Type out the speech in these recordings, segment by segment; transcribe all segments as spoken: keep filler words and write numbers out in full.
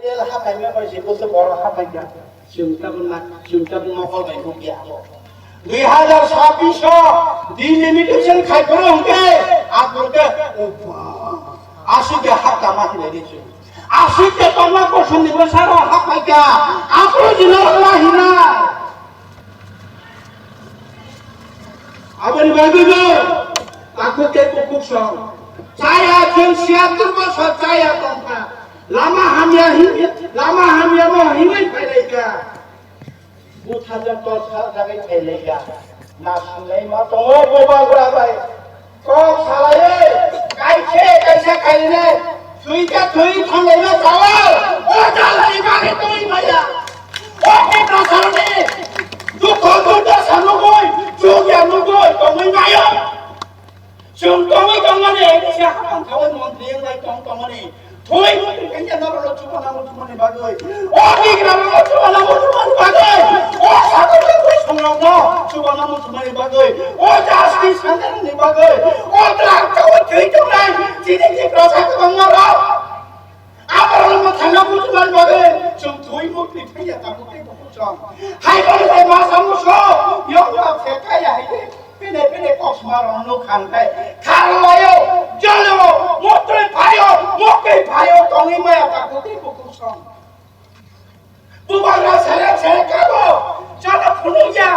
Tel hapaima bai se bwswk borok hapaikha. Chwng tabuk ma, chwng tabuk mokol bai nukya abo. Dui hazar sabbish o delimitation khai phuru hwnkhe aphuru khe aswk khe hapta ma hinai de chwng. Aswk khe tongma kosong ni bwsarok hapaikha. Aphuru jino ma hinai. Aboni bagwi bo takhuk tei bukhuk song. Chaya chwng siyattor bosor chaya tongkha. Lama hamya hin, lama hamya no hinwi phailaikha. Buthajak tor sajagwi phailaikha. Na swnglaima tongo bubagra bai. Kok salaiwi kaisa kaisa khainai thwi khe thwi thanglaima chawal. O jalni bagwi twi maya. O Tiprasarokni dukho durdosa nugwi, chukya nugwi tongwi mayo. Chwng tongwi tongmani, kisa hapang thawi montri wnglai tong tongmani. Thwi mukti kanya norokno chubana muchumani bagwi. O tigrarokno chubana muchumani bagwi. O sakhukrok songrokno chubana muchumani bagwi. O justice centerni bagwi. O twlang thawi thwi tongnai chini Tiprasa kwbangmarok. Aborokno mwthangna muchumani bagwi chwng thwi mukti thangya tabuk tei bukhuk song. Hai kono sai masa muso, yokno thekaya hai de. Pine pine kosma rong nuk khan tei kharlaio, jolio, motoi phaio, mokoi phaio, tongwi maya tabuk tei bukhuk song. Bubagra serek serek kago, chana phunukya,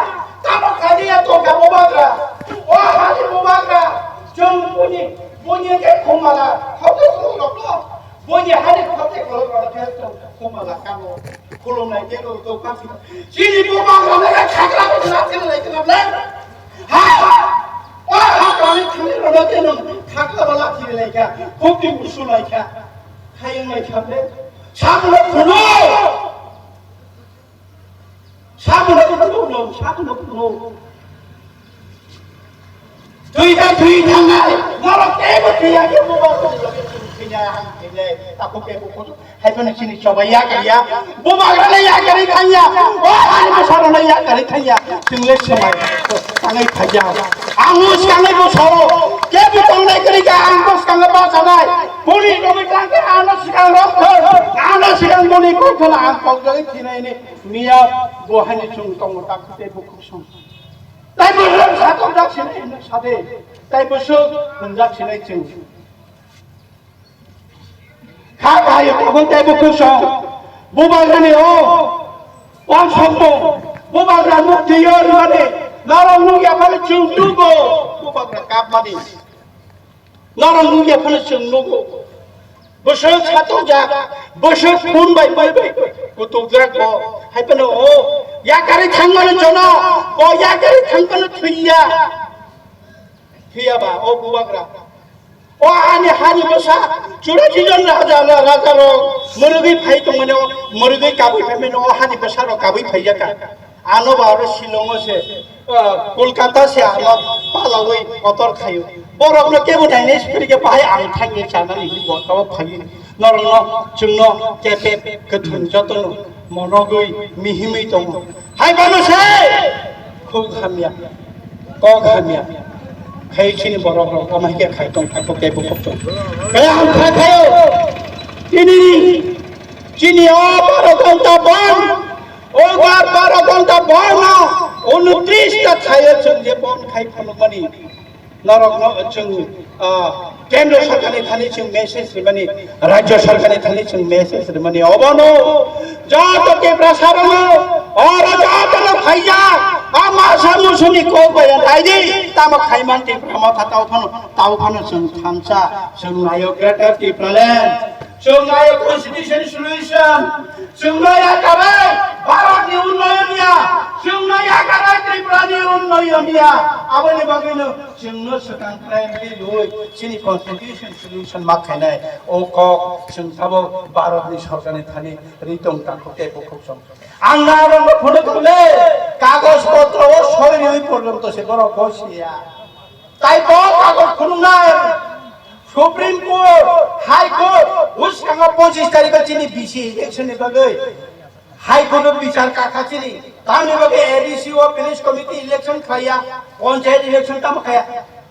tamo khadia tongkha bubagra. O hani bubagra, chwng buni, buni khe khumala, khokhe khulokno, buni hani khokhe khulokno khe chwng khumala kago. Khulumnai khe rw tongkha. Chini bubagra nai khakla ko na thil lai kna blai. Ha! O ha kami thili rw na khe nwng khakla bala thili lai kha, khokti musu lai kha. Khayung lai kha blai. Sabuno phunuk. Sabuno phunuk, sabuno phunuk. Twi ta twi thangnai, norok teibo twiya khe bubagra loge chwng thwinai, ang thwinai, takhuk teibo kotor. Hai phano chini chobai ya kariya, bubagra le ya kari thangya, o ani bwsarok le ya kari thangya, chwng le swmai tangwi phaiya. Ang o swkangwi bwsaro, kebo tongnai kwrwi kha, ang bwskango bachanai, police rogwi tang khe ano swkang rok thoi, ano swkang boni kok phano ang kok jagwi thwinaini miya bo haini chwng tongo takhuk tei bukhuk song. Tai bwswk satok jak sinai hinwi sade, tai bwswk hwnjak sinai chwng. Kha bahai tabuk tei bukhuk song. Bubagrani o wansokmung, bubagra mukti yo rwmani, norok nukya phano chwng nugo, bubagra kapmani. Norok nukya phano chwng nugo. Bwswk satokjak, bwswk phone bai bai bai kutukjak bo. Hai phano o yakarwi thangmano jono, bo yakarwi thangmano thwiya. Thwiya ba o bubagra. O ani hani bwsa churashi jon raja, raja rok mwrwgwi phai tongmani, o mwrwgwi kabwi phaimani, o hani bwsa rok kabwi phaijak kha. Ano ba oro Shillong o se, ah, Kolkata se ano palawi kotor khaio. Borok no kebo nainai sipiri khe bahai ang thangwi chanani hinwi bo tabo phaiwi. Norok no chwng no kepep kwthwng joto no monogwi mihimwi tongo. Hai bono se khuk hamya, kok hamya. Khai chini borok rok omo hai khe khai tong thai kok tei bukhuk tong. Kaya ang khai khaio. Chini, chini o baro ghonta bang. O bar baro ghonta bangma unutris ta thaio chwng je bon khai phunukmani. Norokno chwng, ah, Kendra Sarkarni thani chwng message rimani, Rajya Sarkarni thani chwng message rimani. Obono joto Tiprasa rokno, oro jotono phaijak, ama samusuni kok bai naidi, tamo khaiman Tipra Motha tao phano, tao phano chwng thansa, chwng naio Greater Tipraland. Chwng naio constitution solution, chwng naio yakarwi Bharatni unnoyon ya, chwng naio yakarwi Triprani unnoyon ya. Aboni bagwino chwngno swkang primary lui chini constitution solution ma khainai. O kok chwng sabo Bharatni sorkarni thani ri tong tangkho tei bukhuk song. Ang na rongno phunuk le kagoj potro o soi riwi porjonto se borok bo siya. Tai bo kagoj phunuknai Supreme Court, High Court, bwskango pochis tarikho chini B C election ni bagwi High Court o bichar kakha chini. Tamni bagwi A D C o village committee election khlaiya, panchayat election tamo khaya.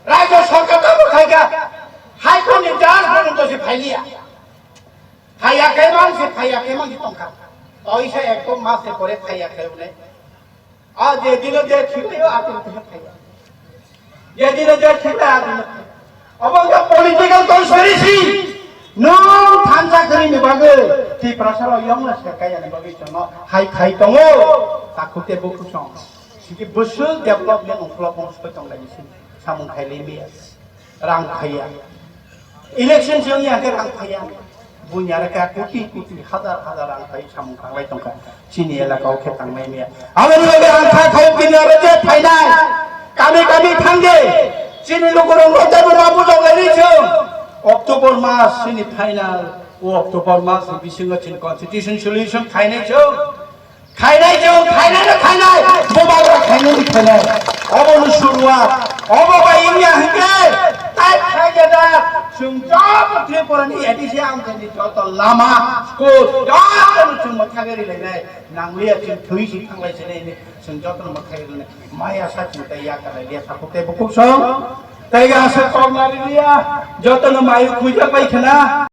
Rajya sarkar tamo khaikha. High Court ni judge porjonto se phailiya. Phaiya khe mang se, phaiya khe mang se, Toisa ekdom mas se pore phaiya khayo ne. A je dino je khibayo a dino te phaiya. Je dino je khibayo a dino phaiya. Obo wngkha political conspiracy. Nwng thansa kwrwini bagwi Tiprasa rok yongna serkaya ni bagwi chwngno hai khai tongo. Takhuk tei bukhuk song. Siki bwswk development ungkhlok ung soi tong lai sini. Samung khai lai maya. Rang phaiya. Election se wngya khe rang phaiya. Bunya reka koti koti hazar hazar rang phai samung tanglai tongkha. Chini elaka o khe tanglai maya. Aboni bagwi ang kha khai tini aro je phainai. Kami kami thangde. Chini lukurok no tebo ma bujok lai ri chwng. October mas chini final. O October mas ni bisingo chini constitution solution khainai chwng. Khainai chwng, khainai no khainai, bubagra khainai ni khainai. Obo no suruat, obo bai wngya hwnkhe, tai khaijada, chwng joto Tripura ni A D C amchaini joto lama, school, joto no chwng mwthagwi rilainai. Nangliya chwng thwi si thanglai sinai ni, chwng joto no mwthagwi rilainai. Maya sa chwng tai yakarlai liya, takhuk tei bukhuk song. Tai ga sa kok nari liya, joto no mayu khujak bai khna.